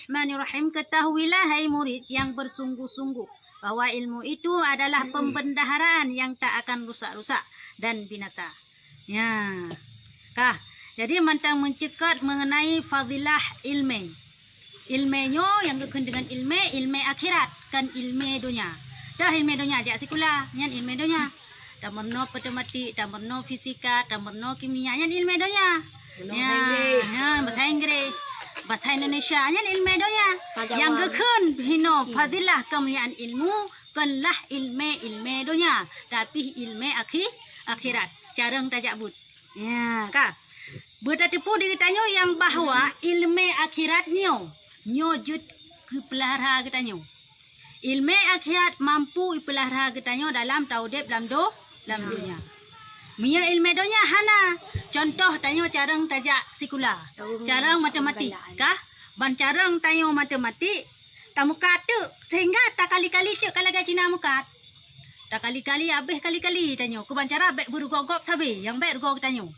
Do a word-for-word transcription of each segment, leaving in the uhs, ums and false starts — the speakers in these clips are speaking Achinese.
Bismillahirrahmanirrahim. Ketahuilah, hai murid yang bersungguh-sungguh, bahwa ilmu itu adalah pembendaharaan yang tak akan rusak-rusak dan binasa. Ya. Kah. Jadi mantong meuceukat mengenai fadilah ilmu. Ilmu nyoe nyang geukheun deungon ilmu, ilmu akhirat, kon ilmu donya. Dah ilmu donya jak sikula, nyan ilmu donya. Tameurunoe matematik, tameurunoe fisika, tameurunoe kimia, nyan ilmu donya. Ya, bahasa Inggris. Ya, bahasa Inggris. Bahasa Indonesia, nyan ilmu donya. Nyang geukheun hinoe fadilah keumuliaan ilmu, konlah ilmu-ilmu donya, tapi ilmu akhi-, akhirat. Carong tajak buet. Ya, ka. Beutateupeue di geutanyoe nyang bahwa ilmu akhirat nyoe, nyoe jeuet keupeulahara geutanyoe. Ilmu akhirat mampu ipeulahara geutanyoe dalam taudeb lam do-, lam donya. Meunyoe ilmu donya hana, contoh tanyoe carong tajak sikula, carong matematik, kah? Ban carong tanyoe matematik, tameukat teuk, sehingga takali-kali teuk ka lagée Cina meukat. Takali-kali, habéh kali-kali tanyoe. Keuban cara bék beurugoe gob sabe, nyang bék rugoe geutanyoe.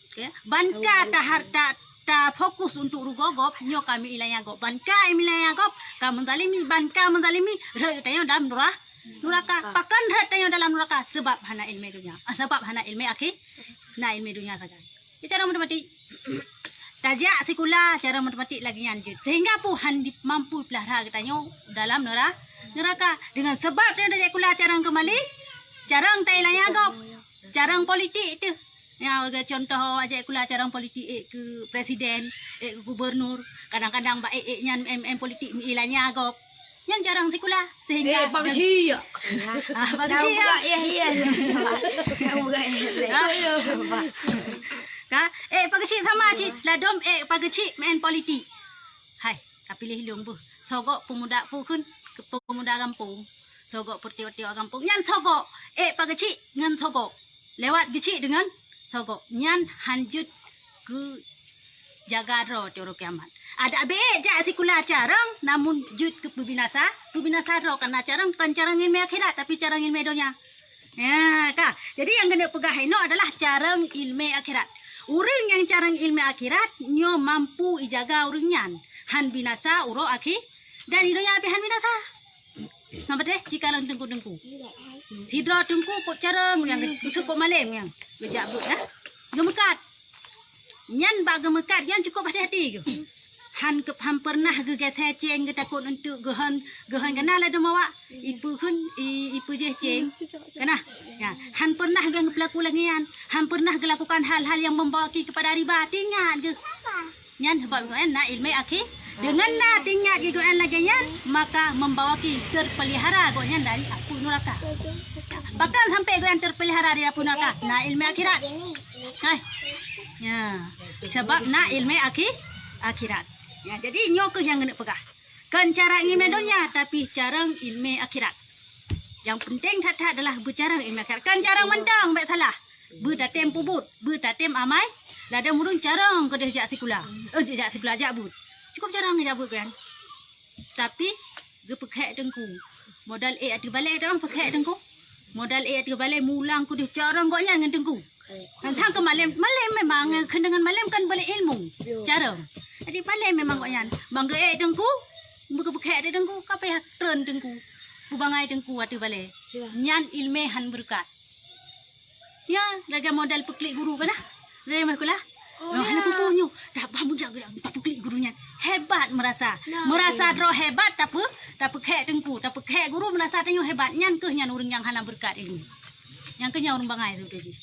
Oke. Ban ka tahar-, ta-, tafokus untuk rugoe gob, nyoe ka meuilanya gob. Ban ka meuilanya gob, ka meuzalimi, ban ka meuzalimi, rhot tanyoe dalam nura-, nuraka. Pakon rhot tanyoe dalam nuraka? Sabab hana ilmu donya. Ah, sabab hana ilmu akhi-, na ilmu donya sagai. Di carong matematik. Tajak sikula carong matematik lagée nyan jeuet. Sehingga peue han di-, mampu peulahara geutanyoe dalam nura-, nuraka. Deungon sabab tanyoe tajak sikula carong keumali, carong tailanya gob, carong politik teuh. Ya, lagée contoh, awak jak sikula carong politik, ék keu presiden, ék keu gubernur. Kadang-kadang bak ék-ék nyan M M politik meuilanya gob. Nyan carong sikula, sehingga Eh, Pak Keuchik! Ah, Pak Keuchik, ya. Ka? Eh, Pak Keuchik sama cit, ladom, eh, Pak Keuchik main politik. Hai, ka piléh lôn beuh. Sogok peumuda pukon, peumuda gampông. Sogok peutiok-tiok gampông. Nyan sogok, eh, Pak Keuchik ngon sogok. Lewat Keuchik deungon sogok. Nyan han jeuet keu jaga droe teuk uroe kiamat. Adak bék jak sikula carong, namun jeuet keu peubinasa, peubinasa droe, karena carong kon carong ilmu akhirat, tapi carong ilmu donya. Ya, ka. Jadi nyang keuneuk peugah inoe adalah carong ilmu akhirat. Ureuëng nyang carong ilmu akhirat, nyoe mampu ijaga ureuëng nyan. Han binasa uroe akhi-, dan di donya pih han binasa. Nama deh, jika lôn teungku-teungku. Sidroe teungku kok carong nyang, kok malem nyang. Geujak buet, ya. Geumeukat. Nyan bak geumeukat nyan cukup hati-hati geuh. Han ke-, han pernah geugese ceng geutakot untuk geuhon, geuhon keunan ladom awak. Ipeukheun, i-, ipeujeh ceng. Keunan. Ya, han pernah geupeulaku lagée nyan. Han pernah geulakukan hal-hal yang membawa ki kepada riba. Tingat geuh. Nyan sebab geuh na ilmu akhi-, dengan na tingat geuh lagée nyan, maka membawa ki terpelihara gobnyan dari api neraka. Bahkan sampai gobnyan terpelihara dari api neraka. Na ilmu akhirat. Hai. Ya. Sebab na ilmu akhi-, akhirat. Ya, jadi nyoe keuh nyang keuneuk peugah. Kon carong ilmu donya, tapi carong ilmu akhirat. Nyang penting that-that adalah beucarong ilmu akhirat. Kon carong mantong, bék salah. Beutatem peubuet, beutatem amai. Ladom ureuëng carong keudeh jak sikula. Eh, jak sikula, jak buet. Cukup carong jak buet kan. Tapi geupeukhék teungku. Modal ék ateueh balée dong peukhék teungku. Modal ék ateueh balée mulang keudeh carong gobnyan ngon teungku. Tang-tang keu malem, malem memang, eh, keuneungan malem kan balée ilmu. Carong. Jadi malem memang gobnyan. Bang geuék teungku, beukeubeukék teungku, ka payah treun teungku. Beubangai teungku ateueh balée. Nyan ilmu han beureukat. Ya, lagée modal peuklik guru kan dah. Lagée mah kula. Oh, hana peue nyoe. Dak bah mujak geudak peuklik guru nyan. Hebat merasa. Merasa droe hebat, tapi, tapi khék teungku, tapi khék guru merasa tanyoe hebat. Nyan keuh nyan ureuëng nyang hana beureukat ilmu. Nyang keuh nyan ureuëng bangai tu jih.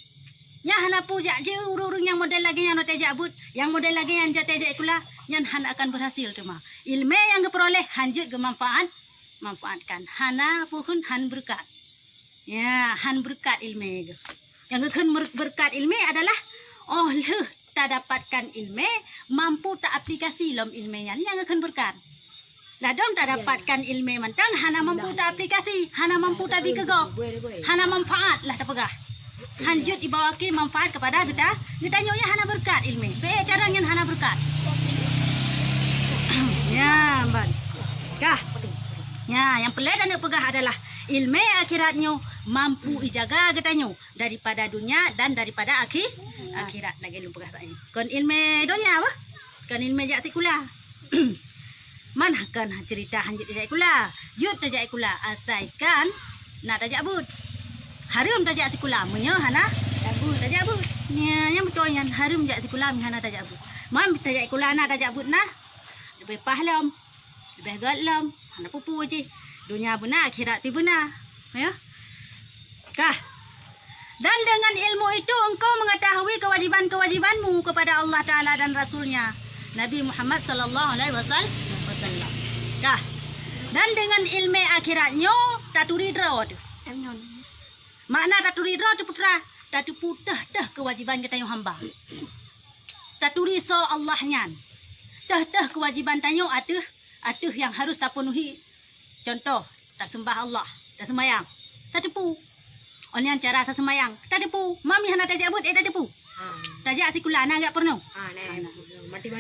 Nyan hana peue jak jih ureuëng-ureuëng nyang model lagée nyan watée jak buet, nyang model lagée nyan watée jak sikula, nyan hana akan berhasil teuma. Ilmu nyang geupeuroleh han jeuet geumanfaat, manfaatkan. Hana peue kheun han beureukat. Ya, han beureukat ilmu geuh. Nyang geukheun ber-, beureukat ilmu adalah óh lheueh tadapatkan ilmu, mampu taaplikasi lom ilmu nyan. Nyang geukheun beureukat. Ladom tadapatkan ilmu mantong hana mampu taaplikasi, hana mampu tabi keu gob, hana manfaat lah tapeugah. Han jeuet ibawa ki manfaat kepada geuta, geutanyoe nyan hana beureukat ilmu. Bék cara nyan hana beureukat. Ya, ban. Kah. Ya, nyang peureulée taneuk peugah adalah ilmu akhirat nyoe mampu ijaga geutanyoe daripada dunia dan daripada akhi-, akhirat lagée lôn peugah tadi. Kon ilmu dunia bah. Kon ilmu jak sikula. Man kan cerita hanjeuet tajak sikula. Jeuet tajak sikula, asai kan na tajak buet. Hareuem tajak sikula, meunyoe hana tajak buet. Nyan, nyang beutôi nyan, hareuem jak sikula meunyoe hana tajak buet. Man tajak sikula na tajak buet na, leubeh paih lom, leubeh göt lom, hana peue-peue jih. Donya beuna, akhirat pih beuna. Ya. Kah. Dan dengan ilmu itu engkau mengetahui kewajiban-kewajibanmu kepada Allah Ta'ala dan Rasul-Nya, Nabi Muhammad sallallahu alaihi wasal-, wasallam. Kah. Dan dengan ilmu akhirat nyoe taturi droe teuh. Makna taturi droe teuh putra, tateupeue teuh-teuh kewajiban geutanyoe hamba. Taturi soe Allah nyan. Teuh-teuh kewajiban tanyoe ateueh, ateueh nyang harus tapenuhi. Contoh, taseumbah Allah, taseumayang. Tateupeue. Oh nyan cara taseumayang. Tateupeue. Mami hana tajak buet, eh tateupeue. Tajak sikula na geupeurunoe.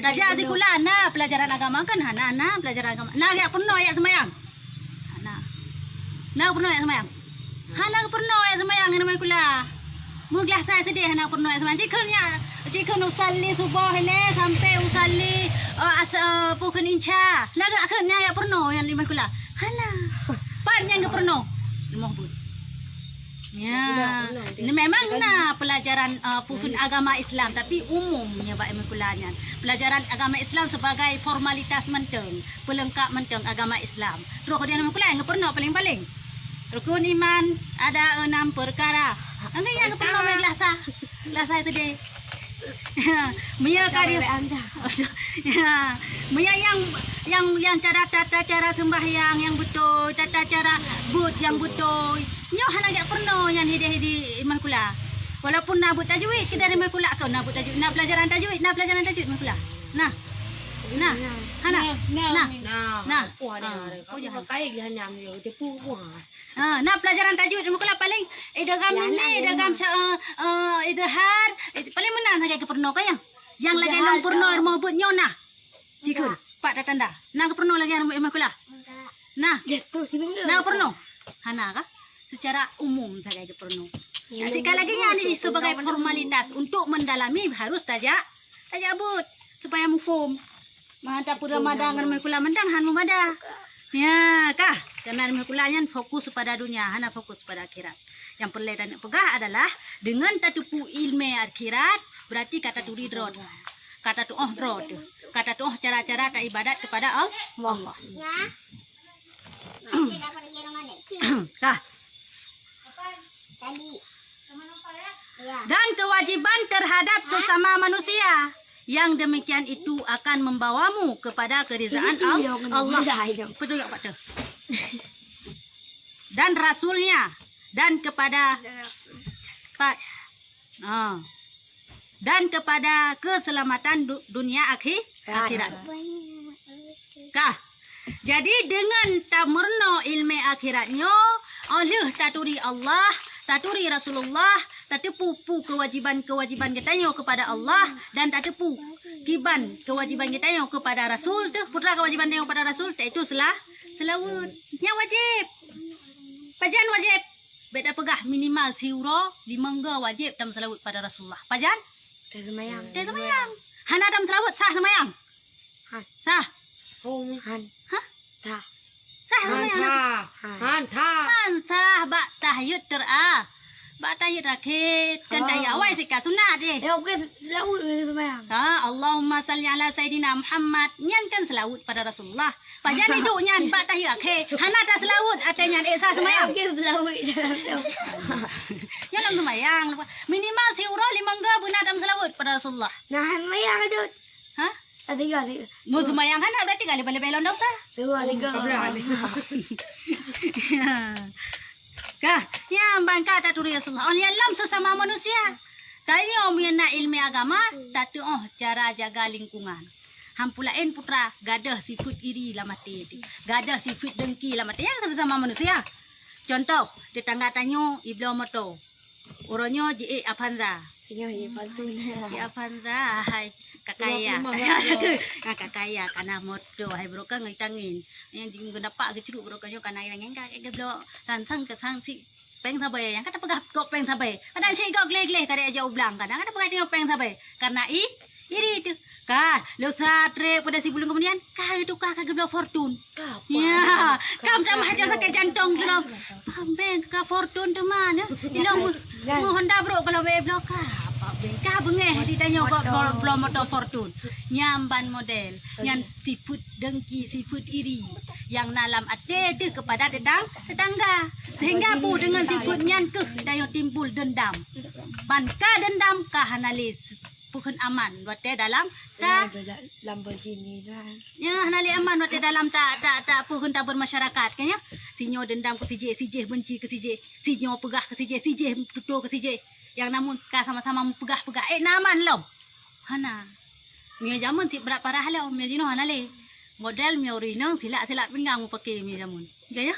Tajak sikula na pelajaran agama kan hana, na pelajaran agama. Na geupeurunoe jak seumayang. Hana. Na peurunoe jak seumayang. Hana peurunoe jak seumayang hana mai sikula. Meuglah sai seudeh hana peurunoe jak seumayang. Cikheun nyak, cikheun usalli suboh ilée sampai usalli, eh, as-, eh, pukon insya. Na geukheun nyak jak peurunoe nyang limai sikula. Hana. Pat nyang geupeurunoe. Leumoh buet. Ya, memang na pelajaran, uh, pukon agama Islam, tapi umum nyan bak ilmu kula nyan. Pelajaran agama Islam sebagai formalitas mantong, pelengkap mantong agama Islam. Terus kemudian ilmu kula nyang geupeurunoe paling-paling. Rukun iman ada enam perkara. Angkai nyang geupeurunoe gelah sah. Gelah sah tadi. Meunyoe ka di-, ya. Meunyoe nyang, nyang, nyang cara, tata cara sembahyang nyang beutôi, tata cara buet nyang beutôi, nyoe hana jak peurunoe nyan hideh di ilmu kula. Walaupun na buet tajwid, keu dari ilmu kula keu na buet tajwid, na pelajaran tajwid, na pelajaran tajwid ilmu kula. Nah. Nah. Hana. Nah. Nah. Nah. Wah, ada, ada. Oh, jangan. Kayak dia hanya ambil, dia pun, wah. Ha, na pelajaran tajwid ilmu kula paling idgham ini, idgham sya-, eh, eh, idhar, id-, paling meunan sagai geupeurunoe ka nyang. Nyang lagèe lôn peurunoe rumoh buet nyoe na. Jikheun, pat tatanda. Na geupeurunoe lagèe ilmu kula. Nah. Na geupeurunoe. Hana ka? Secara umum sagai geupeurunoe. Ya, sikali lagi nyan ni sebagai formalitas untuk mendalami harus tajak, tajak buet supaya muphom. Mantap pun Ramadan ngon ilmu kula mantang han meumada. Ya, kah? Karena ilmu kula nyan fokus pada dunia, hana fokus pada akhirat. Yang perlu taneuk peugah adalah dengan tateupeue ilmu akhirat, berarti ka taturi droe teuh. Ka tatuoh droe teuh. Ka tatuoh cara-cara taibadat kepada Allah. Kah? Dan kewajiban terhadap sesama manusia. Yang demikian itu akan membawamu kepada keridhaan Al-, Allah. Betul tak, Pak, tu? Dan Rasulnya. Dan kepada, Pak, ha. Dan kepada keselamatan du-, dunia akhi-, akhirat. Kah? Jadi, deungon tameurunoe ilmu akhirat nyoe, óh lheueh taturi Allah, taturi Rasulullah, tateupeue peue kewajiban-kewajiban geutanyoe kepada Allah, dan tateupeue kiban kewajiban geutanyoe kepada Rasul teuh. Peue kewajiban tanyoe kepada Rasul, yaitu sela-, seulaweuet. Nyan wajéb. Pajan wajéb? Bék tapeugah minimal siuroe limong go wajéb tameuseulaweuet pada Rasulullah. Pajan? Taseumayang. Taseumayang. Hana tameuseulaweuet, sah seumayang? Han. Sah. Oh. Han. Hah? Sah. Sah seumayang? Han sah. Han sah. Han sah bak tahiyat tera-, bak tahiyat terakhir, kan tahiyat awai sika sunat deh. Ya, oke, seulaweuet seumayang. Ha, Allahumma salli ala Sayyidina Muhammad. Nyan kan seulaweuet pada Rasulullah. Pajan idup nyan bak tahiyat akhé, hana taseulaweuet, até nyan ék sah seumayang. Oke, seulaweuet. Nyan lam seumayang. Minimal siuroe limong go beuna tameuseulaweuet pada Rasulullah. Nah, seumayang tu. Hah? Tiga, tiga. Mun seumayang hana berarti ka leubeh-leubeh lom dosa. Dua, tiga. Kah, nyang ban ka taturi Rasulullah. Oh, nyan lam sesama manusia. Tanyoe meunyoe na ilmu agama, tatuoh cara jaga lingkungan. Hampu laén putra, gadôh sifeuet iri lam até teuh. Gadôh sifeuet dengki lam até. Nyan keu sesama manusia. Contoh, tetangga tanyoe ibloe moto. Uroe nyoe jiék Avanza. Nyoe, ya, palsu. Ya, Avanza, hai, ka kaya. Dua puluh lima. Ha, ka kaya, kana moto, hai, broker ngon tangen. Nyang jingeunapak geucruk broker nyoe kana nyang ka, ka geubloe. Sang-sang keu sang si péng sabai. Nyang ka tapeugah kok péng sabai. Kadang si kok gleh-gleh, kadang jak u blang. Kadang ka tapeugah nyoe péng sabai. Karena i-, Iri teuh. Ka, leusa trép pada sibuleuen keumudian, ka geutuka ka geubloe Fortune. Ya, ka meutamah ata sakét jantong tu lom. Pambeng ka Fortune teuma na. Ilong mu, mu Honda brok kalau beu bloe ka. Pambeng ka beungéh di tanyoe kok blo-, bloe moto Fortune. Nyan ban model, nyan sifeuet dengki, sifeuet iri nyang na lam até teuh keupada tetang-, tetangga. Sehingga peue deungon sifeuet nyan keuh tanyoe timbul deundam. Ban ka deundam ka hana lé peukheun aman watée dalam ta- Lamborghini tu, ha. Ya, hana lé aman watée dalam ta-, ta-, ta-, peukheun tabeurmasyarakat, kan ya? Sinyoe deundam keu sijih, sijih beunci keu sijih, sinyoe peugah keu sijih, sijih tutoe keu sijih. Nyang namun ka sama-sama meupeugah-peugah, eh, na aman lom. Hana. Meunyoe jameun cit brat parah lom, meunyoe jinoe hana lé. Model meunyoe ureueng inong silak-silak pinggang mupake meunyoe jameun. Kan ya?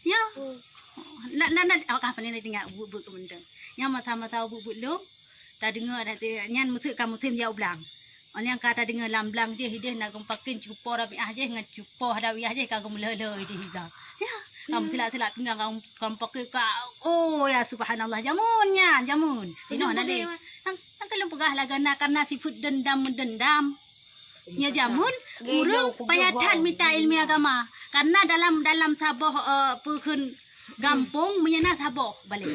Ya. Na, na, na, awak kah pané na tinggai buet-buet keu mantong. Nyang masa-masa buet-buet lom, tadeungoe nyan meuseuet ka musém jak u blang. Nyang ka tadeungoe lam blang jih ideh na geumpakin cupo Rabiah jih ngon cupo Hadawiyah jih ka geumeuleu-leu ideh iga. Ya, ka meusilak-silak pinggang ka geumpakin ka, oh ya subhanallah, jameun nyan, jameun. Jinoe hana lé. Nang, nang ka lôn peugah lagèe na karena sifeuet dendam meudendam. Nyoe jameun ureueng payah that mita ileumèe agama. Karena dalam, dalam saboh, eh, peukheun gampông meunyoe na saboh balè.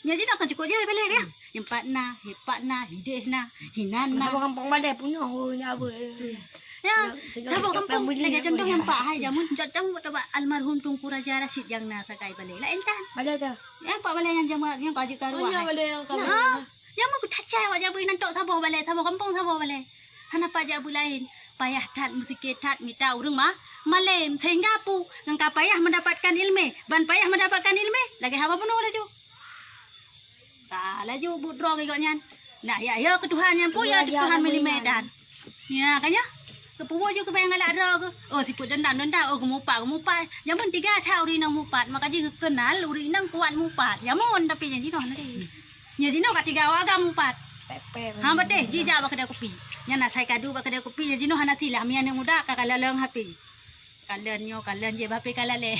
Nyoe jinoe kan cukôp jai balè ka. Nyang pat na, hipat na, hideh na, hinan na. Saboh gampông balè punoh ureueng nyan. Ya, saboh gampông lagèe contoh nyang pat hai jameun, contoh bak almarhum Teungku Raja Rasyid nyang na sakai balè. Laén tan. Balè tu. Nyang pat balè nyang jameun nyang ka jeuet ka ruah. Balè nyang ka. Ha? Jameun ku that cai awak jameun nan tok saboh balè, saboh gampông saboh balè. Hana pajak beulaén, payah that, meusike that mita ureueng ma-, malém. Sehingga peue? Ngon ka payah meudapatkan ileumèe. Ban payah meudapatkan ileumèe, lagèe haba bunoe laju. Ka laju buet droe keu gobnyan. Nah, ya, ya keu Tuhan nyan peue, ya keu Tuhan meulimèe dan. Ya, kan ya? Keu peue ju keu bayang galak droe keu? Oh, sifeuet dendam, dendam. Oh, geumupat, geumupat. Jameun tiga that ureueng inong mupat. Maka jih geukeunal ureueng inong kuat mupat. Jameun tapi nyan jinoe nanti. Nyoe jinoe ka tiga awak agam mupat. Pepeng. Ha, beuteh, jijak bak keudè kupi. Nyan asai kadu bak keudè kupi, nyoe jinoe hana silah, mie aneuk muda ka kalon-lon H P. Kalon nyoe, kalon jih, bak H P ka lalè.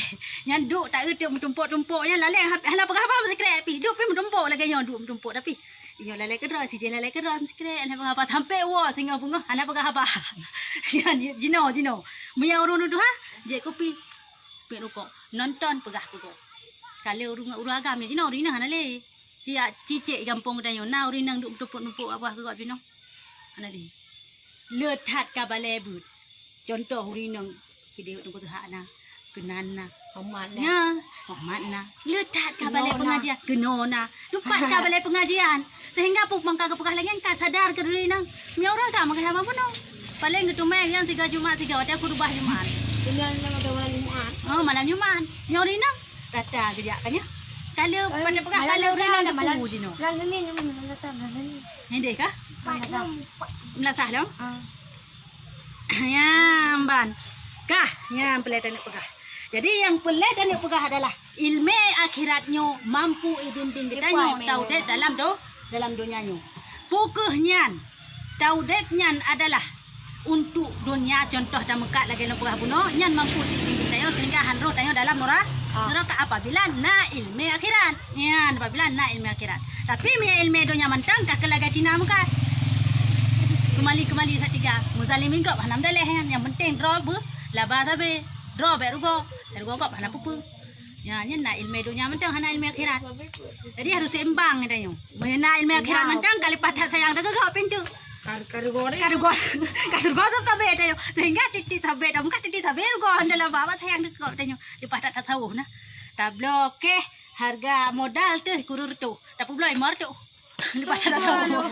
Nyan duek taeu teuk meutumpok-tumpok, nyan lalè ha-, hana peugah haba meusikrek pih. Duek pih meutumpok lagèe nyoe, duek meutumpok tapi. Nyoe lalè keudroe, sijih lalè keudroe meusikrek, hana peugah haba sampoe woe singoh beungoh, hana peugah haba. Nyan jinoe, jinoe. Meunyo ureueng tuha, jép kupi. Peuet rukok, nonton peugah-peugah. Ka lheueh ureueng, ureueng agam nyan jinoe, ureueng inong hana lé. Ci-, cicék gampông geutanyoe na ureueng inong duek meutumpok-tumpok bak peugah jinoe. Hana lé. Le that ka balè beuet. Contoh ureueng inong, pideh teungku teuhak na, keunan na. Hormat na. Nya, hormat na. Le that ka balè pengajian, keunoe na. Lupat ka balè pengajian. Sehingga peue mangka geupeugah lagèe nyan ka sadar keu diri nang. Meunyoe ureueng ka meukeusaba bunoe. Paléng geuteumé nyang siga Jumat siga watèe khutubah Jumat. Tinggal nama ada malam Jumat. Oh, malam Jumat. Nyoe rinang rata geujak ka nyoe. Kalau pada peugah kalau rinang malam, malam, teupeu jinoe. Malam ni, malam ni, malam ni. Hindeh kah? Malam ni. Melasah dong? Ah. Nyang ban. Kah, nyang peulai taneuk peugah. Jadi, nyang peulai taneuk peugah adalah ileumèe akhirat nyoe mampu ibimbing geutanyoe taudép dalam do-, dalam donya nyoe. Peu kheueh nyan? Taudép nyan adalah untuk donya, contoh tameukat lagèe lôn peugah bunoe, nyan mampu ibimbing tanyoe sehingga han roh tanyoe dalam nura-, neraka apabila na ileumèe akhirat. Nyan apabila na ileumèe akhirat. Tapi meunyo ileumèe donya mantong ka keu lagèe Cina meukat. Keumali-keumali satiga. Muzalimin gob hana meudaléh nyan. Nyang penting droe beu laba sabe. Droe bèk rugoe. Rugoe gob hana peue-peue. Nyan, nyan na ileumèe donya mantong hana ileumèe akhirat. Jadi harus seimbang geutanyoe. Meunyo na ileumèe akhirat mantong ka leupah that sayang teuh keu gob pintoe. Ka, ka rugoe deh. Ka rugoe. Ka rugoe sabe tanyoe. Sehingga titik sabe, dah bukan titik sabe rugoe hana laba bak sayang teuh keu gob tanyoe. Leupah that tasawuf na. Tabloe keh harga modal teuh kureueng reutôh. Tapeubloe limong reutôh. Leupah that tasawuf.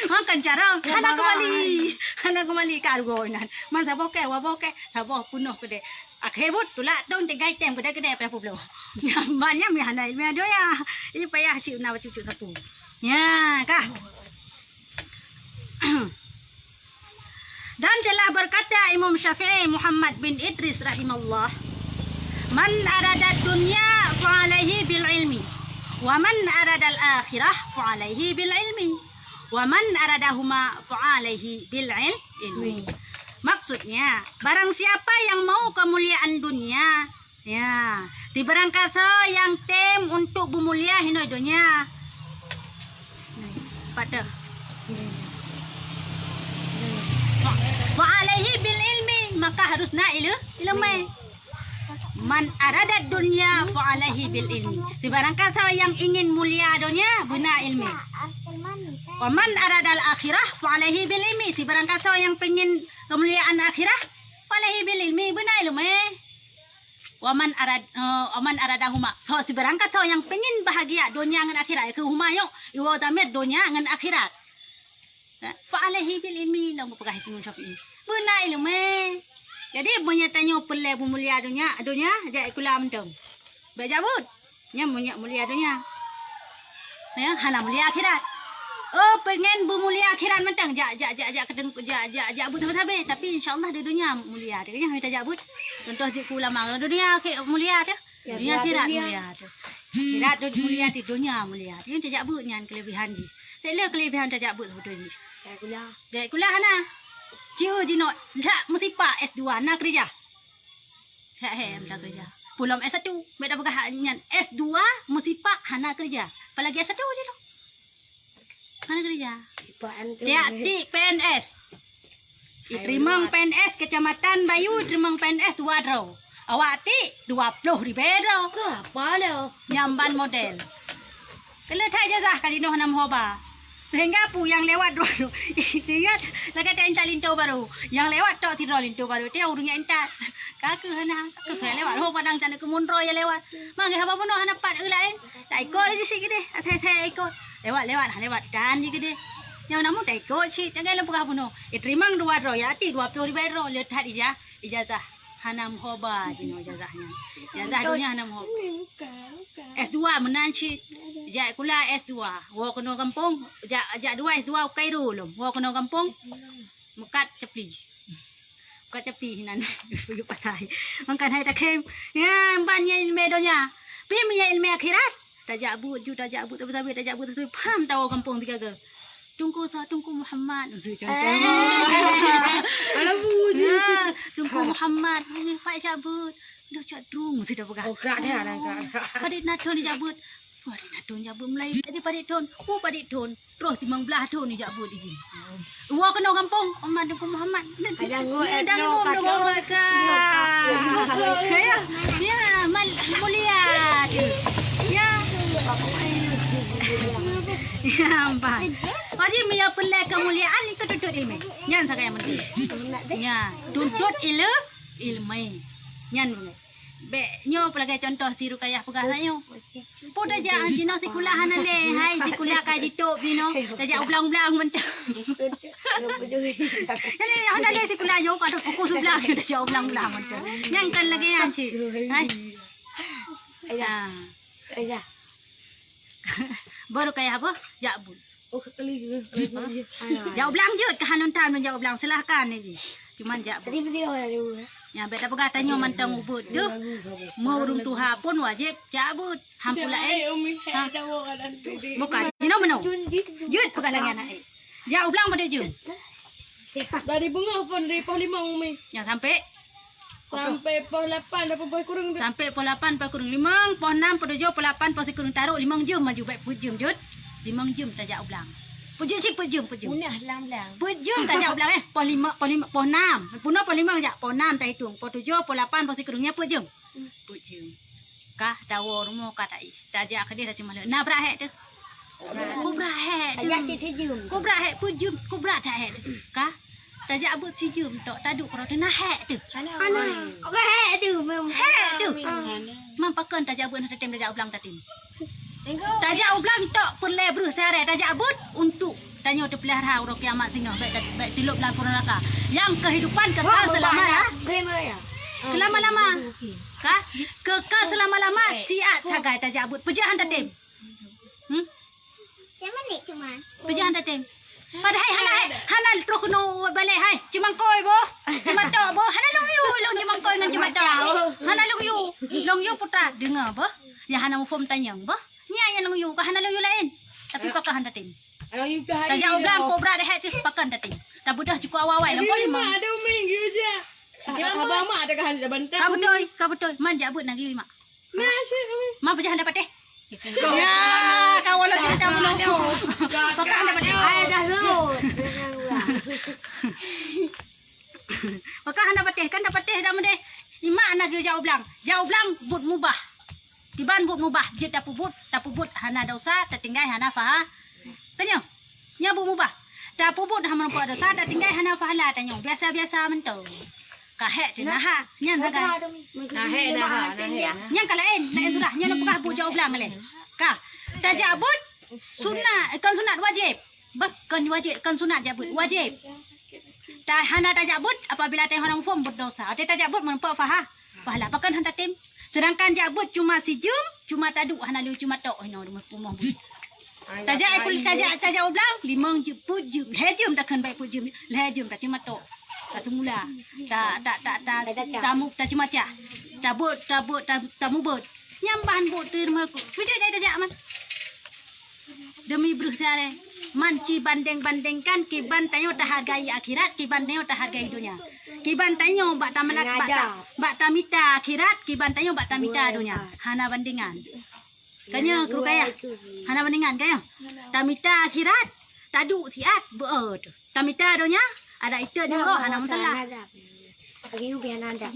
Makan cara hana keumali. Hana keumali ka rugoe inan. Man saboh keh, dua boh keh, saboh peunoh keudè. Akhé buet tulak dong tinggai tem keudè-keudè payah peubloe. Nyang ban nyan meuhana ileumèe donya. Ini payah cit na bacut sapeue. Nya kah. Dan telah berkata Imam Syafi'i Muhammad bin Idris rahimahullah, "Man aradad dunya fa alaihi bil ilmi, wa man aradal akhirah fa alaihi bil ilmi, wa man aradahuma fa alaihi bil il-, ilmi." Maksudnya, barang siapa yang mau kemuliaan dunia, ya, di barang kasa yang tem untuk bermulia hinoe donya. Sepatah. Fa alaihi bil ilmi, maka harus na ileumé. Man aradad dunya fa alaihi bil ilmi. Sibarang kasoe nyang ingin mulia donya, beuna ileumé. Wa man aradal akhirah fa alaihi bil ilmi. Sibarang kasoe nyang peuingin keumuliaan akhirah, fa alaihi bil ilmi, beuna ileumé. Wa man arad-, eh, wa man aradahuma. Soe sibarang kasoe nyang peuingin bahagia donya ngon akhirat, keu huma nyoe, iwoe dhamir donya ngon akhirat. Fa alaihi bil ilmi, lom geupeugah Imam Syafi'i. Beuna ileumé. Jadi, meunyoe tanyoe peureulée beumulia donya, donya, jak sikula mantong. Bék jak buet. Nyan meunyoe mulia donya. Ya, hana mulia akhirat. Oh, peuingin beumulia akhirat mantong, jak, jak, jak, jak, jak, jak buet sabe-sabe. Tapi, insya Allah, di donya mulia. Di donya mita jak buet. Contoh jeuet keu ulama, donya mulia teuh. Ya, donya akhirat mulia teuh. Akhirat mulia teuh, donya mulia teuh. Nyan tajak buet nyan kelebihan jih. Sila kelebihan tajak buet beutôi jih. Jak sikula. Jak sikula hana. Ciu jinoe, dak meusipak S dua, na keureuja. Hek, hek, hana keureuja. Pulom S satu, bék tapeugah nyan S dua meusipak hana keureuja. Apalagi S satu jinoe. Hana keureuja. Sipak antu. Tiak tik P N S. Iteurimong P N S Kecamatan Bayu, iteurimong P N S dua droe. Awak tik dua ploh ribée droe. Ka apa lo? Nyang ban model. Keuleut that ijazah ka jinoe hana meuhoba. Sehingga peue nyang lewat droe. Ingat lagée ta intat linto barô. Nyang lewat tok sidroe linto barô. Tiep ureuëng nyang intat. Ka keuh hana. Ka keuh lewat. Ho padang sana keumun droe nyang lewat. Mangat haba bunoe hana pat ureuëng laén. Taikot laju sit keudeh. Asai-sai ikot. Lewat-lewat, ha, lewat tan jih keudeh. Nyang namun taikot cit, nyang galom peugah bunoe. Iteurimong dua droe, ya, até dua ploh ribée droe, le that ija-, ijazah. Hana meuhoba jinoe ijazah nyan. Ijazah donya hana meuhoba. S dua meunan cit. Jak sikula S dua. Woe keunoe gampông, jak, jak dua S dua u Kairo lom. Woe keunoe gampông, meukat capli. Bukan capi hinan. Buyuk patai. Makan hai takhém. Ya, ban nyan ileumé donya. Pi meunyo ileumé akhirat. Tajak buet ju, tajak buet sabe-sabe, tajak buet sabe. Paham tawoe gampông sigaga. Teungku sa, Teungku Muhammad. Mesti contoh. Alah, buet. Ya, Teungku Muhammad. Ni, Pak jak buet. Dah cak drung, mesti dah peugah. Oh, kerak dah, dah kerak. Padit na thon jak buet. Padit na thon jak buet mulai. Jadi padit thon. Oh, padit thon. Terus limong blah thon jak buet di jih. Woe keunoe gampông, Muhammad Teungku Muhammad. Ayah ngoi, eh, dah no, ngomong kata dong mereka. Ya, ya, mal-, mulia tu. Ya. Ya, ampah. Jadi, meunyo peureulée keumuliaan, itu tuntut ileumé. Nyan sagai nyang penting. Ya, tuntut ile-, ileumé. Nyan. Bék nyoe peulagée contoh si Rukayah peugah nyoe. Peue tajak jinoe sikula hana lé, hai sikula ka jitôb jinoe, tajak ublang-ublang mantong. Jadi hana lé sikula nyoe ka fokus ublang, tajak ublang-ublang mantong. Nyang kan lagée nyan cit. Hai. Ayah. Ah. Ayah. Baru kaya apa? Jak buet. Oh, sekali je. Jak ublang jeuet keu hana tham jak ublang, silahkan ji. Cuman jak buet. Tadi beliau ada dulu. Ya, bék tapeugah tanyoe mantong ubit deuh. Meu ureuëng tuha pun wajéb jak buet. Hampula eh. Bukan. Jinoe meunoe. Jeuet peugah lagée aneuk eh. Jak ublang pada jeuet. Dari beungoh pun dari poh limong, Umi. Nyang sampai? Sampai poh lapan, dah poh kureueng tu. Sampai poh lapan, poh kureueng limong, poh nam, poh tujoh, poh lapan, poh sikureueng tarok, limong jeuem maju, baik peuet jeuem jeuet. Limong jeuem tajak ublang. Peuet jeuem cit, peuet jeuem, peuet jeuem. Punah lam-lam. Peuet jeuem tajak ublang, eh. Poh lima, poh lima, poh nam. Punah poh limong jak, poh nam tahitung. Poh tujoh, poh lapan, poh sikureueng nyan peuet jeuem. Peuet jeuem. Kah tawoe rumoh ka tai. Tajak keudeh dah cuma le. Na brat hek tu. Kobra hek tu. Tajak cit sijeuem. Kobra hek peuet jeuem. Kobra that hek tu. Kah tajak buet sijeuem tok taduek keudroe tu na hek tu. Hana. Hek tu. Hek tu. Mam pakon tajak buet na tatem tajak ublang tatem. Tajak ublang tok peureulée breuh sehari tajak buet untuk tanyoe teupeulihara uroe kiamat singoh bék, bék tilop lam purun neraka. Yang kehidupan kekal selama-lama. Selama-lama. Ka? Kekal selama-lama, siat sagai tajak buet. Peujeuet han tatem. Hmm? Macam mana, Cuma? Peujeuet han tatem. Padahai hana, hai, hana troh keunoe balek, hai. Cimangkoi boh. Cimatok boh. Hana lông yue, lông cimangkoi ngon cimatok. Hana lông yue. Lông yue putra. Deungoe boh. Nyang hana muphom tanyong boh. Nyan nyang lông yue, ka hana lông yue laén. Tapi pakon han tatem. Tajak ublang kobra deh, tu pakon tatem. Tabeudôh cukôp awai-awai, lông poh limong. Ada uming, yue jak. Ada mak, ada kahan, ada bantang. Ka beutôi, ka beutôi. Man jak buet na geuyue mak. Nah, cik. Mak peujah hana patéh. Ya, kawan lagi kita menunggu. Pakai hana patéh. Ai dah lut. Maka hana patéh, kan tapatéh dah meudeh. Imak na geujak u blang. Jak u blang buet mubah. Kiban buet mubah, jeuet tapeubuet, tapeubuet hana dosa, tatinggai hana paha-, tanyoe. Nyan buet mubah. Tapeubuet hana meurumpok dosa, tatinggai hana pahala tanyoe. Biasa-biasa mantong. Ka hék teunaha, nyan sagai. Ka hék naha, na hék naha. Nyan ka laén, laén surah. Nyan peugah buet jak u blang lé. Ka. Tajak buet sunat, kon sunat, wajéb. Bah, kon wajéb, kon sunat jak buet, wajéb. Ta-, hana tajak buet apabila tanyoe hana muphom berdosa. Watèe tajak buet meurumpok paha-, pahala. Pakon hana tatem? Sedangkan jak buet cuma sijeuem, cuma taduek hana lé cuma tok inoe rumoh buet. Tajak, tajak, tajak u blang, limong jeuem, peuet jeuem, lhèe jeuem takheun bèk peuet jeuem, lhèe jeuem taceumata. Taseumula. Ta, ta, ta, ta, tamu, taceumaca. Tabuet, tabuet, ta, tamubuet. Nyan ban buet teurimong. Tujoh jai tajak man. Demi breuh siaré. Man ci bandeng-bandengkan kiban tanyoe tahargai akhirat, kiban tanyoe tahargai donya. Kiban tanyoe bak tameulak, bak ta, bak tamita akhirat, kiban tanyoe bak tamita donya. Hana bandengan. Ka nyoe, Rukayah. Hana bandingan, ka nyoe. Tamita akhirat, taduek siat, beuet. Tamita donya, adak itot nyoe roh, hana masalah. Lagi nyoe biar nada.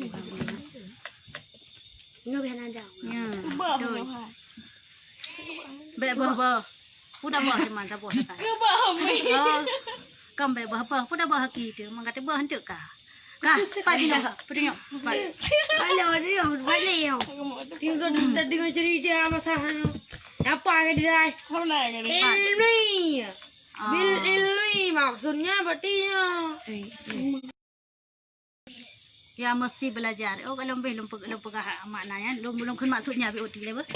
Nyoe biar nada. Ya. Ubah betul. Nyoe, ha. Bèk boh-boh. Udah boh cuman, tak boh. Ubah, Umi. Oh. Kan bèk boh-boh. Udah boh haki tu. Mangka teuboh hantu ka. Ka, pat jinoe. Pat jinoe. Pat. Balo dia, balik dia. Tinggal kita dengar cerita masa apa ke dia? Mana ke dia? Ilmi. Ah. Bil ilmi maksudnya berarti ya. Ya, mesti belajar. Oh, kalau lebih lom pe-, lom peugah makna nyan, lom, lom kheun maksudnya, bi uti lé beuh.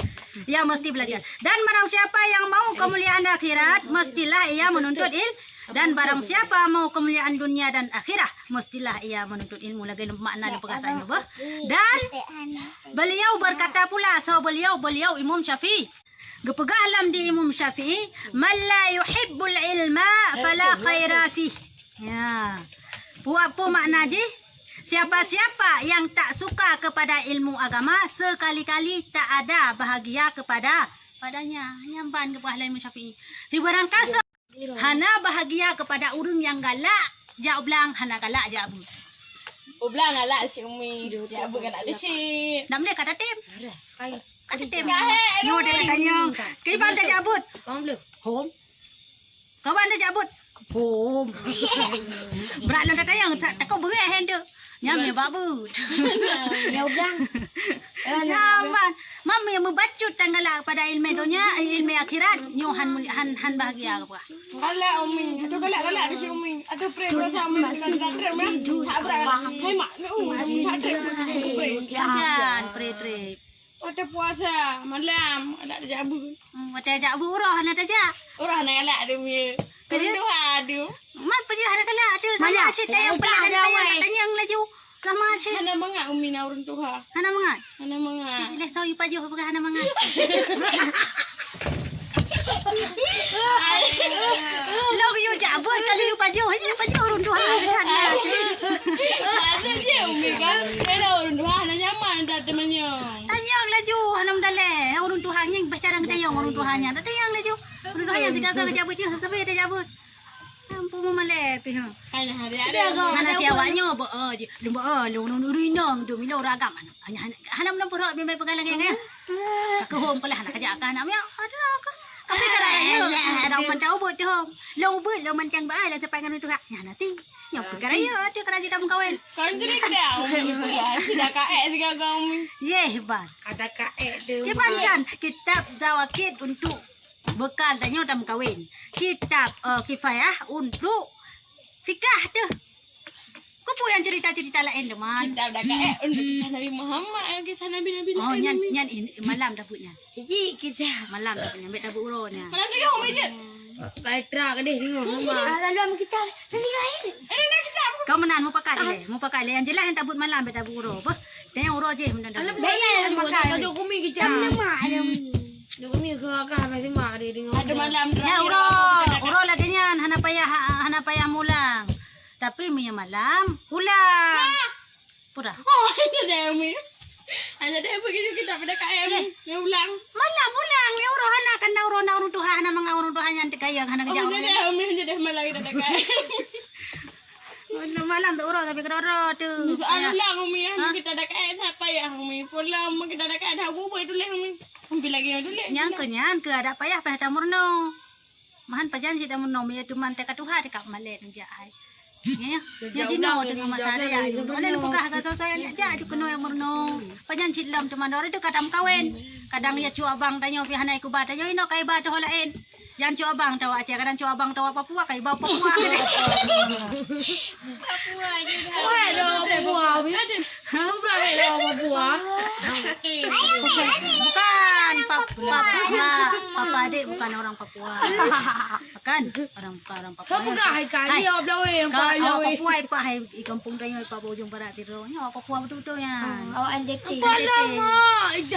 Ya, mesti belajar. Dan barang siapa yang mau kemuliaan akhirat, mestilah ia menuntut il-, dan barang siapa mau kemuliaan dunia dan akhirah, mestilah ia menuntut ilmu. Lagèe makna lom peugah tanyoe beuh. Dan beliau berkata pula, so beliau, beliau Imam Syafi'i. Geupeugah lam di Imam Syafi'i, "Man la yuhibbul ilma fala khaira fih." Ya. Peue, peue makna jih? Siapa-siapa yang tak suka kepada ilmu agama, sekali-kali tak ada bahagia kepada, padanya. Nyan ban geupeugah lé Imam Syafi'i. Sibarang kasoe hana bahagia kepada ureueng nyang galak jak blang, hana galak jak beuet. Oh, blang galak si Umi, jak beuet galak si. Dak meudeh ka tatem. Ka tatem. Nyoe deh tanyong. Kiban tajak beuet? Hom. Kawan tajak beuet? Hom. Brat lôn tatanyong, ta-, takot beungèh hèn tu. Nyan mie bak beuet. Nyoe blang. Nyaman. Mami meubacut dan galak pada ilmu dunia, ilmu akhirat, nyoe han muli-, han, han bahagia apa? Galak Umi, atau galak-galak di si Umi, atau pre berasa Umi dengan terak-terak meh. Tak berat. Hai mak, lu, Umi tak trip. Jangan pre-trip. Watèe puasa malam, ada tajak beuet. Hmm, watèe tajak beuet uroh hana tajak. Uroh hana galak ada Umi. Kerja? Ureueng tuha tu. Man peujeuet hana galak tu, sama cit tayang pelan dan tayang ka tanyong laju. Sama cit. Hana mangat Umi na ureueng tuha. Hana mangat? Hana mangat. Leh sawi pajoh peugah hana mangat. Lôn yue jak beuet, ka lôn yue pajoh, hanya pajoh ureueng tuha. Maksud jih Umi kan, kena ureueng tuha hana nyaman dah teumanyong. Tanyong laju, hana meudaleh. Ureueng tuha nyan, bah cara geutanyong ureueng tuha nyan. Tanyong laju. Ureueng tuha nyan sigaga geujak beuet nyoe, sabe-sabe tajak beuet. Ampôn, meumalèe pih, ha. Hana, hana, hana. Hana siawak nyoe, beuh, oh, ji, lôn, beuh, oh, lôn, lôn, lôn, inong, dum, ilôn ureueng agam. Hana, hana, hana meunang peurok, bimbéng peugah lagèe nyan. Ka keuhom keulah, hana kajak ka aneuk miet. Aduh, ka. Tapi ka raya, ada mantong ubit tu, hom. Lôn ubit, lôn mantong beuh, lôn sapai ngon ureueng tuha. Nyan, nanti. Nyoe pih ka raya, tu ka raya tameukawen. Kan jadi dah, Umi, sudah ka ék sigaga, Umi. Yeh, ban. Ada ka ék tu. Iban kan, kitab zawakit untuk bekal tanyoe tameukawen. Kitab, eh, kifayah untuk fikah tu. Keu peue nyang cerita-cerita laén tu, man? Kitab dah ka ék untuk kisah Nabi Muhammad, eh, kisah nabi-nabi laén. Oh, nyan, nyan in-, malam dah buet nyan. Jadi kita. Malam dah buet nyan, bèk dah buet uroe nyan. Malam tiga, Umi, je. Baik, terak deh, tengok, Mama. Lalu, Mama, kita. Nanti lain. Eh, dah, kita. Kau meunan mupakat lé, mupakat lé. Yang jelas yang tabut malam, bèk tabut uroe. Beuh, tengok uroe je, meunan dah. Alah, boleh, boleh, boleh. Kau dukung mi kita. Kami lemah, ada mi. Dukung mi ke, kau habis lemah, dia tengok. Ada malam terakhir. Ya, uroe, uroe lagèe nyan, hana payah, hana payah mulang. Tapi, meunyoe malam, pulang. Peurah. Oh, hanya dah, Umi. Hanya dah, begitu kita pada K M. Ni ulang. Malam ulang, ni uroe hana, kan dah uroe na ureueng tuha, hana mangat ureueng tuha nyan teuka ya, hana kejak. Oh, hanya dah, Umi, hanya dah malam kita dah K M. Malam tu uroe tapi keudroe-droe tu. Soalan ulang, Umi, ya. Hah? Kita dak kait that payah, Umi. Pulang kita dak kait that bubuih tuléh, Umi. Umi lagi yang tuléh. Nyang keu nyan keu adak payah payah tameurunoe. Mahan pajan cit tameurunoe, ya teuma teuka tuha teuka malée neujak hai. Ya, ya. Jadi no dengan masalah ya. Ada peugah kata saya nak jak tu kena yang meureunoe. Pajan cit lom teuma dore tu kadang kawen. Kadang ya cu abang tanyoe pi hana ikuba tanyoe ino kai ba tu laén. Jan cu abang tawa Aceh, kadang cu abang tawa Papua, kai ba Papua. Papua je dah. Wah, ada Papua, Umi. Hah? Bukan Pap-, Papua. Papa adik bukan orang Papua. Bukan orang, bukan orang Papua. Kau peugah hai kali, ya, Abdul, weh, yang Kau paling, awak weh. Papua, Ipah, hai, di kampung tanyoe, Ipah, Ujung Barat, Tiro. Nyoe Papua betul-betul, ya. Hmm, awak N D P. Apa lama? N D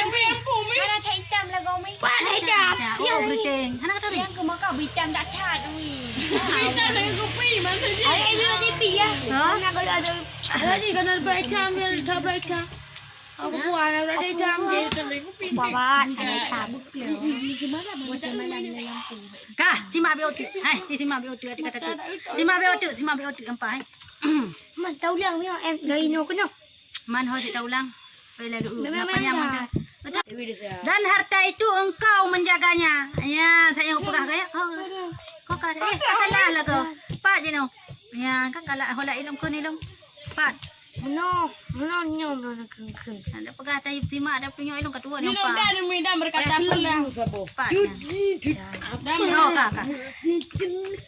P apa, Umi? Mana cak hitam lah kau, Umi? Pak, cak hitam. Ya, oh, beriting. Hana kata, Umi? Yang ke Mekah, hitam tak cat, Umi. Hitam dengan kopi, maksudnya. Ada N D P, ya? Ha? Mana kalau ada? Ada di kanal Bright Hitam, ya, ada Bright Hitam. Aku buat anak berada hitam je. Buat, buat, ada hitam. Kah, simak biotik. Hai, simak biotik, adik kata tu. Simak biotik, simak biotik empat, hai. Man, taulang, ya, em, dari no kena. Man, ho, si taulang. Oi, lalu, Memang kenapa nyaman mantap. Dan harta itu engkau menjaganya. Ya, saya peugah kaya. Oh. Kau kata, eh, kau kalah lah kau. Pak je no. Ya, kan kalah, ho, la ilung, kun ilung. Pat. Meunoe, meunoe nyoe, meunoe kheun-kheun. Ada peugah tayue simak, ada punya ilung ketua ni. Ilung kan, Umi, dan berkata pula. Pat. Dan oh, kak, kak.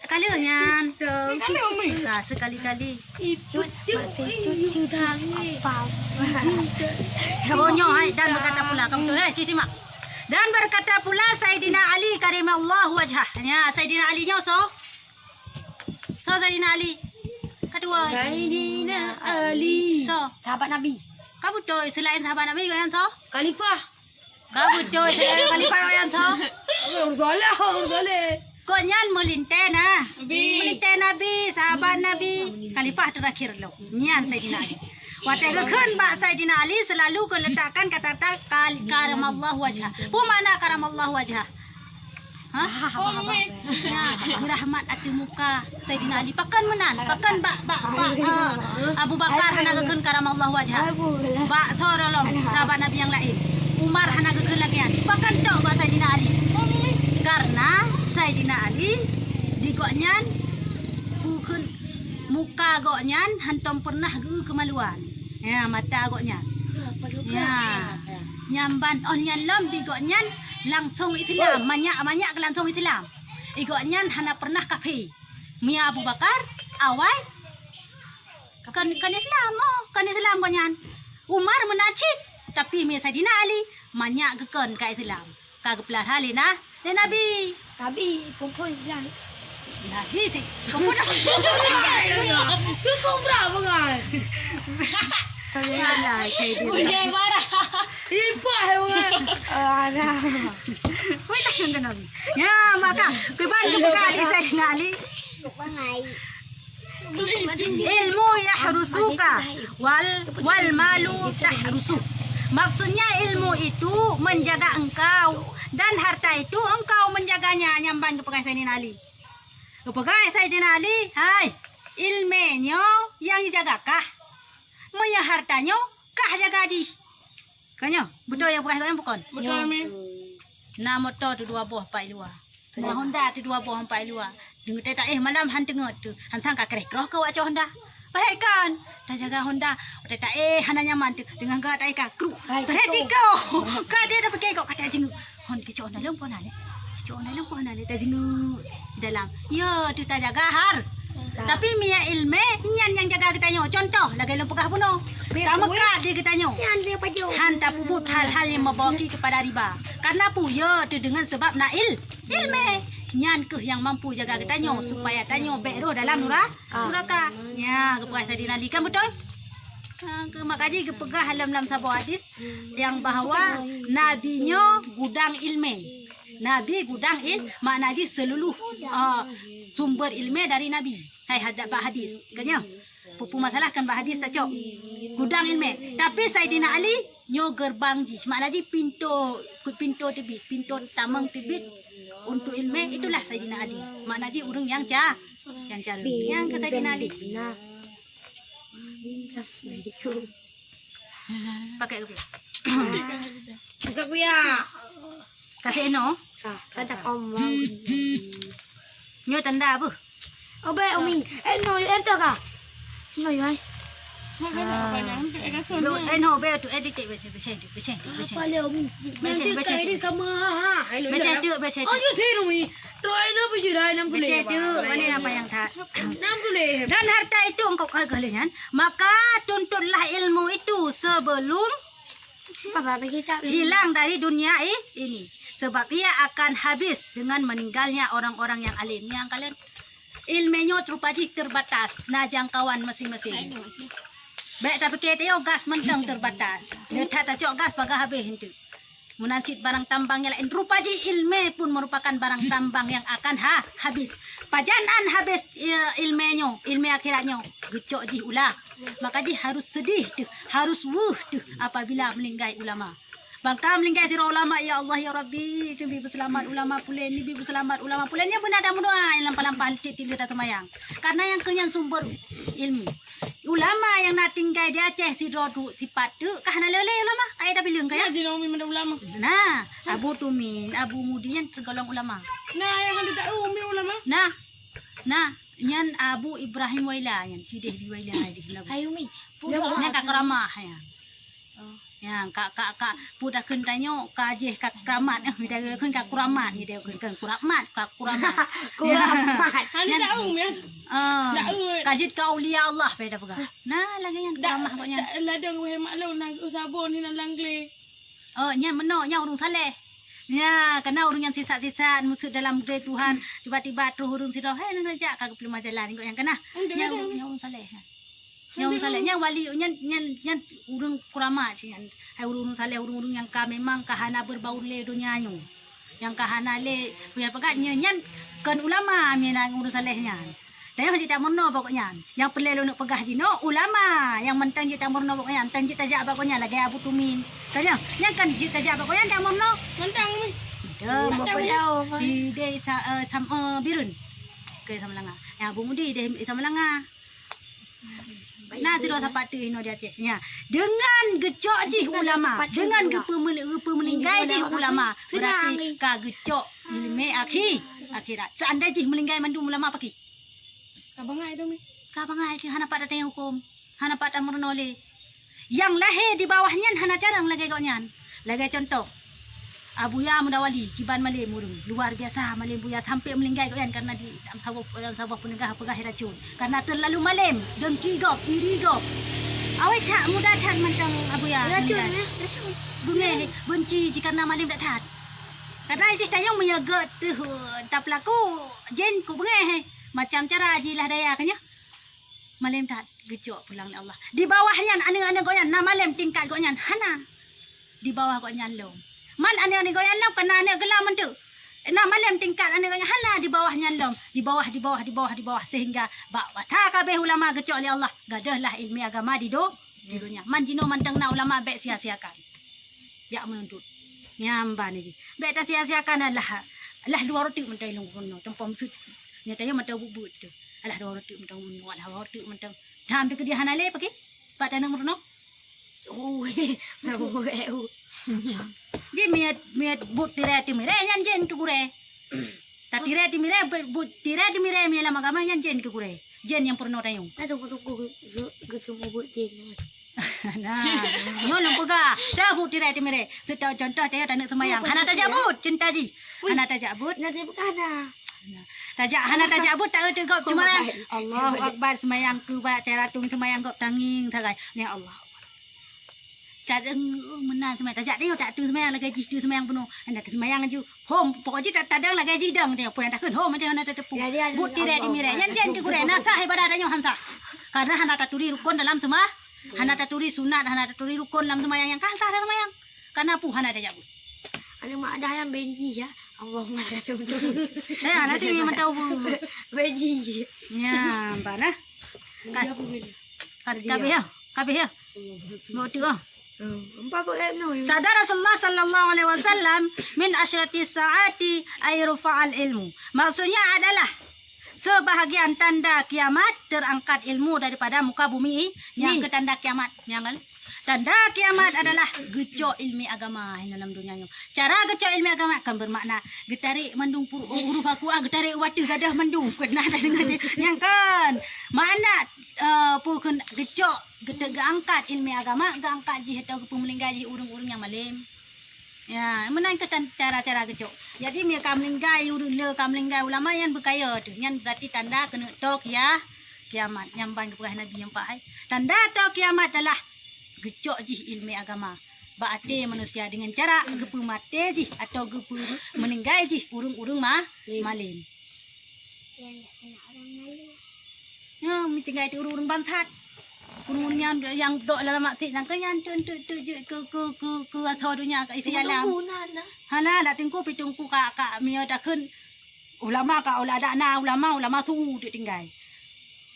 Sekali nyan. Sekali, Umi. Nah, sekali-kali. Itu, itu, itu. Apa? Oh, nyoe, hai, dan berkata pula. Kamu tu, eh, ci simak. Dan berkata pula Saidina Ali karamallahu wajhah. Ya, Saidina Ali nyoe so. So, Saidina Ali. Kedua. Saidina Ali. So. Sahabat Nabi. Ka beutôi, selain sahabat Nabi, gobnyan so? Khalifah. Ka beutôi, selain khalifah, gobnyan so? Urus Allah, urus Allah. Gobnyan meulintèe na. Nabi. Meulintèe Nabi, sahabat Nabi, khalifah terakhir lom. Nyan Saidina Ali. Watèe geukheun bak Saidina Ali selalu geuletakkan kata-kata kal-, karamallahu wajhah. Peue makna karamallahu wajhah? Hah? Nah, beurahmat ateueh muka Saidina Ali. Pakon meunan? Pakon bak, bak, bak, eh, Abu Bakar hana geukheun karamallahu wajhah? Bak soe lom sahabat Nabi nyang laén? Umar hana geukheun lagèe nyan. Pakon tok bak Saidina Ali? Karena Saidina Ali di gobnyan bukon muka gobnyan hantom pernah geu kemaluan. Ya, mata gobnyan. Ya. Nyamban oh nyan lom di gobnyan langsung Islam, manyak-manyak ke langsung Islam. Di gobnyan hana pernah kafé. Mia Abu Bakar awai kon, kon Islam, oh, kon Islam gobnyan. Umar meunan cit, tapi mia Saidina Ali manyak geukon ka Islam. Ka geupeulara lé na, lé Nabi. Nabi, kumpul Islam. Nabi cit, kumpul dah. Cukup bra bangai. Salah, saya dia. Udah marah. Ipah, hai, bangai. Alah. Weh, tak kena Nabi. Ya, maka, kuban kepada Saidina Ali. Bangai. Ilmu yahrusuka wal, wal malu tahrusu. Maksudnya ilmu itu menjaga engkau dan harta itu engkau menjaganya, nyamban geupeugah Saidina Ali. Geupeugah Saidina Ali, hai, ilmé nyoe nyang jijaga kah. Meunyoe harta nyoe kah jaga jih. Ka nyoe, beutôi nyang peugah nyoe bukon? Beutôi, Mi. Na moto tu dua boh pat i luwa. Na Honda tu dua boh pat i luwa. Deungon teuta éh malam han teungeut tu. Han sang ka kreh kroh keu awak cok Honda. Padahai kan, tajaga Honda. Teuta éh hana nyaman tu. Deungon gata éh ka kruk. Padahai tiko. Ka dia dah pakai kok kata jinguk. Hon keucok Honda lom pun hana. Keucok Honda lom pun hana. Tajinguk dalam. Ya, tu tajaga har. Tapi mia ilmé nyan nyang jaga geutanyoe. Contoh, lagèe lôn peugah bunoe. Ka meukat di geutanyoe. Han tapeubuet hal-hal nyang membawa kepada riba. Karena peue? Ya, tu deungon sebab na il-, ilmé. Nyan keuh nyang mampu jaga geutanyoe supaya tanyoe bèk rôh dalam nura-, nuraka. Nya, geupeugah Saidina Ali kan beutôi? Ha, keu maka jih geupeugah lam, lam saboh hadis nyang bahwa Nabi nyoe gudang ilmé. Nabi gudang il-, makna jih seluruh, ah, sumber ilmé dari Nabi. Hai hadat bak hadis. Kan nyoe? Peue-peue masalah kan bak hadis tacok. Gudang ilmé. Tapi Saidina Ali nyoe gerbang jih. Makna jih pintoe, pintoe teubiet, pintoe tamong teubiet untuk ilmé itulah Saidina Ali. Makna jih ureueng nyang ca-, nyang carông. Nyang keu Saidina Ali. Pakai kupiah. Pakai kupiah. Kasih eno. Ah, sadaq Allah. Nyoe tanda apa? Oh, baik, Umi. Eh, no, eh, tu kah? No, yai. Mak kena apa yang? Untuk eh, kasut. Lo, eh, no, be tu, eh, titik, be, be, be, be, be. Apa dia, Umi? Be, nanti be, kau be. Ini sama, ha, ha. Be, tu, be, tu. Oh, you see, Umi. Roh, eh, no, bujur, ah, enam puluh. Be, tu, mana apa yang tak? Enam puluh. Dan harta itu engkau kagak lihat, maka tuntutlah ilmu itu sebelum hilang dari dunia i-, ini. Sebab ia akan habis dengan meninggalnya orang-orang yang alim. Nyang kalian ilmu nyoe rupa jih terbatas, na jangkauan masing-masing. Baik tapi kita yo gas mentang terbatas. Dia tak tacok gas pakai habis itu. Munasib barang tambang yang lain rupa jih ilmu pun merupakan barang tambang yang akan ha, habis. Pajan an habis, ya, ilmu nyoe, ilmu akhirat nyoe. Geucok jih ulah. Maka jih harus sedih tu, harus wuh tu apabila meninggai ulama. Bangka meninggai sidroe ulama, ya Allah, ya Rabbi, neubi beuselamat ulama pulen, neubi beuselamat ulama pulen. Nyan beuna ada meudoa nyang lampah-lampah tiep-tiep lheueh taseumayang. Karena nyang keu nyan sumber ilmu. Ulama nyang na tinggai di Aceh sidroe tu sipat tu kah na lé ulama? Ai da bileueng kah ya? Jinomi meudoa ulama. Nah, Abu Tumin, Abu Mudi nyan tergolong ulama. Nah, nyang ada tahu umi ulama. Nah, nah, nyan Abu Ibrahim Waila nyan, sideh di Waila di Nabi. Hai umi, nyan ka keramah ya. Oh. Ya, ka, ka, ka, pu takheun tanyoe ka jih ka keramat, eh, ida takheun ka kuramat, ida takheun ka kuramat, ka kuramat. Kuramat. Hana tahu ya. Ah, ka jeuet ka aulia Allah pada peugah. Nah, lagèe nyan keramat kok nyan. Ladang weh maklum nang sabon hinan langgle. Oh, nyan meunoe, nyan ureueng saleh. Nya, kana ureueng nyang sisat-sisat, meusut dalam geudée Tuhan, tiba-tiba troh ureueng sidroe, "Hei, nyoe jak ka geupeuleumah jalan," inggok nyang kana. Nyan ureueng, nyan ureueng saleh. Nyan ureueng saleh, nyan wali, nyan, nyan, nyan ureueng kuramat nyan. Hai ureueng-ureueng saleh, ureueng-ureueng nyang ka memang ka hana beubau lé donya nyoe. Nyang ka hana lé, peue nyang peugah nyan, nyan kon ulama, mina ureueng saleh nyan. Tanyoe jeuet tameurunoe bak gobnyan. Nyang peureulée lôn peugah jinoe ulama nyang mantong jeuet tameurunoe bak gobnyan, mantong jeuet tajak bak gobnyan lagée Abu Tumin. Tanyoe, nyan kan jeuet tajak bak gobnyan tameurunoe. Mantong. Mantong. Di desa, eh, Sam-, eh, Bireuen. Ke Samalanga. Nyang Abu Mudi di Samalanga. Na sidroe sapat teuh inoe di Aceh. Nya, dengan geucok jih ulama, dengan geupeumeun-, geupeumeuninggai jih ulama, berarti ka geucok ileumé akhi-, akhirat. Seandai jih meuninggai mandum ulama pakri. Ka bangai tu, Mi. Ka bangai tu, hana pat datang huköm, hana pat tameurunoe lé. Nyang lahé di bawah nyan hana carông lagée gobnyan. Lagée cuntoh, Abuya Muda Wali, kiban malem ureueng, luar biasa malem Buya sampai meuninggai gobnyan karena di, lam saboh, lam saboh peunegah peugah racun. Karena teulalu malem, dengki gob, iri gob. Awai that muda that mantong Abuya meuninggai. Racun, eh, racun. Beungéh, beunci jih karena malem that that. Karena jih tanyoe meunyoe gét teuh, eh, tapeulaku, jén ku beungéh, eh. Macam cara jih lah daya ka nyoe. Malem that geucok pulang lé Allah. Di bawah nyan aneuk-aneuk gobnyan na malem tingkat gobnyan hana. Di bawah gobnyan lom. Man aneuk-aneuk gobnyan lom keunan aneuk geulam mantong. Na malem tingkat aneuk gobnyan hana di bawah nyan lom. Di bawah, di bawah, di bawah, di bawah sehingga bak masa kabeh ulama geucok lé Allah gadôh lah ilmu agama di do-, di donya. Man jinoe mantong na ulama bék sia-siakan. Jak meununtut. Nyang ban jih. Bék tasia-siakan lah. Lah dua roti mantong ilong kono. Tempo meusut. Nyata ya mantong buet-buet tu. Alah dua roti mantong bunoe, alah dua roti mantong. Tham tu ke dia hana lé pakai. Pat tanah meurunoe. Oh, eh, oh, eh, oh. Jih miet, miet buet tirai timire nyan jén keu gurée. Tatirée timire, buet tirai timire miet lam agama nyan jén keu gurée. Jén nyang peurunoe tanyoe. Nah, tunggu, tunggu, gu-, gu-, gu-, buet jén. Nah, nyoe lôn peugah. Dah buet tirai timire. Seutôt contoh tanyoe taneuk seumayang. Hana tajak buet, cinta jih. Hana tajak buet. Nah, dia bukan dah. Tajak, hana tajak buet, tak euteuk gob cuma Allahu Akbar, seumayang keu bak cara tung seumayang gob tangieng sagai. Ya Allah. Cara meunan seumayang tajak teuh tak tu seumayang lagée jih tu seumayang bunoe. Hana seumayang laju. Hom, pokok jih tak tadang lagée jih dang teuh. Peue nyang takheun hom aja hana tateupeue. Buet tirai timire. Nyan jén keu gurée na sah ibadah tanyoe han sah. Karena hana taturi rukon dalam seuma-, hana taturi sunat, hana taturi rukon dalam seumayang nyang kan sah seumayang. Karena peue hana tajak buet. Ada mak ada yang benci ya. Allahumma la sumtu. Eh, nanti memang tahu bu. Benci. Ya, ampah nah. Ka-, kabeh ya, kabeh ya. Mau tu ah. Sabda Rasulullah sallallahu alaihi wasallam, "Min asyrati saati ay rufa'al ilmu." Maksudnya adalah Sebahagian tanda kiamat, terangkat ilmu daripada muka bumi. Nyang keu tanda kiamat, nyang kan? Tanda kiamat adalah geucok ilmu agama dalam dunia nyoe. Cara geucok ilmu agama kan bermakna geutarek mandum pur-, huruf Al-Quran, geutarek wateuh gadoh mandum. Pernah tadeungoe? Nyang kan. Makna, eh, pukon geucok, geuangkat ilmu agama, geuangkat jih atau geupeumeulinggai jih ureuëng-ureuëng nyang malem. Ya, meunan keuh tan-, cara-cara geucok. Jadi, meunyoe ka meulinggai ureuëng le, ka meulinggai ulama, nyan beukaya teuh. Nyan berarti tanda keuneuk toe kia-, kiamat. Nyang ban geupeugah Nabi nyang pakai. Tanda toe kiamat adalah geucok jih ilmu agama bak até manusia dengan cara geupeumaté jih atau geupeumeulinggai jih ureuëng-ureuëng ma-, malem. Ya, meutinggai di ureuëng-ureuëng bangsat. Ureuëng-ureuëng nyang, nyang dok lam maksiat nyan keuh nyan teuk, teuk, teuk jeuet keu, keu, keu, keu asoe donya ka isi alam. Hana, dak teungku, pi teungku ka, ka miyueb takheun ulama ka, ulah dak na ulama, ulama su teuk tinggai.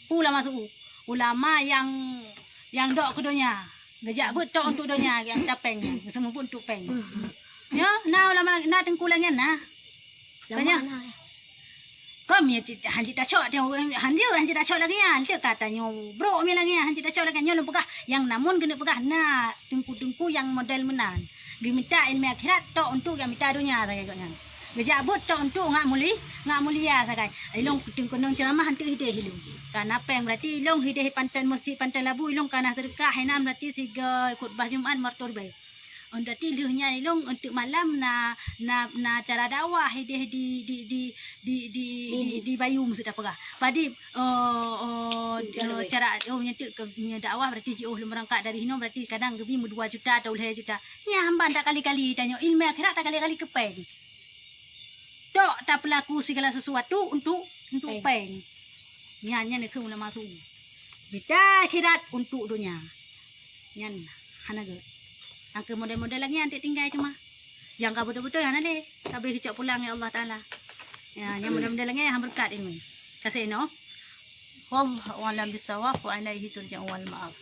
Ulama su. Ulama nyang, nyang dok keu donya. Geujak beuet tok untuk donya, nyang tapeng, seumeubeuet untuk peng. Nyoe na ulama, na teungku lagèe nyan na. Lama na. Kon mie hanjeuet tacok, hanjeuet, hanjeuet tacok lagèe nyan. Teuka tanyoe brok mie lagèe nyan, hanjeuet tacok lagèe nyan. Nyoe lôn peugah, nyang namun keuneuk peugah na teungku-teungku nyang model meunan. Geumita ilmu akhirat tok untuk nyang mita donya sagai gobnyan. Geujak beuet tok untuk ngak muli-, ngak mulia sagai. Ilong teungku nong ceuramah hantu hideh ilong. Kana peng berarti ilong hideh pantan masjid Pantai Labu ilong kana sedekah inan berarti siga khutbah Jumat martor bai. Ôn dati lheueh nyan ilong untuk malam na, na, na cara dakwah ideh di, di, di, di, di, di, di Bayu meuseue tapeugah. Padi, oh, oh, oh, cara, oh, nyentuk ke, nyen dakwah berarti jiôh lôn meurangkak dari hinoe berarti kadang geubi meudua juta atau lhèe juta. Nyan hamba tak kali-kali tanyoe ilmu akhirat tak kali-kali keupai. Tok tapeulaku segala sesuatu untuk, untuk peng. Nyan, nyan keuh ulama su. Mita akhirat untuk donya. Nyan hana geuh. Angke model-model lagèe nyan tinggai cuma. Nyang ka beutôi-beutôi hana lé. Ka bri geucok pulang ya Allah Taala. Ya, nyang model-model lagèe nyan han beureukat ilmu. Kasih no. Wallahu a'lam bissawab wa ilaihi turja'un wal ma'ab.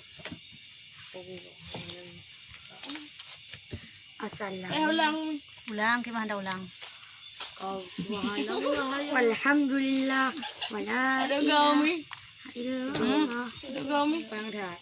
Assalam. Eh, ulang. Ulang, kiban dah ulang. Walhamdulillah. Wala ilaha illallah. Ada kau, Mi. Ada kau, Mi. Bang dah.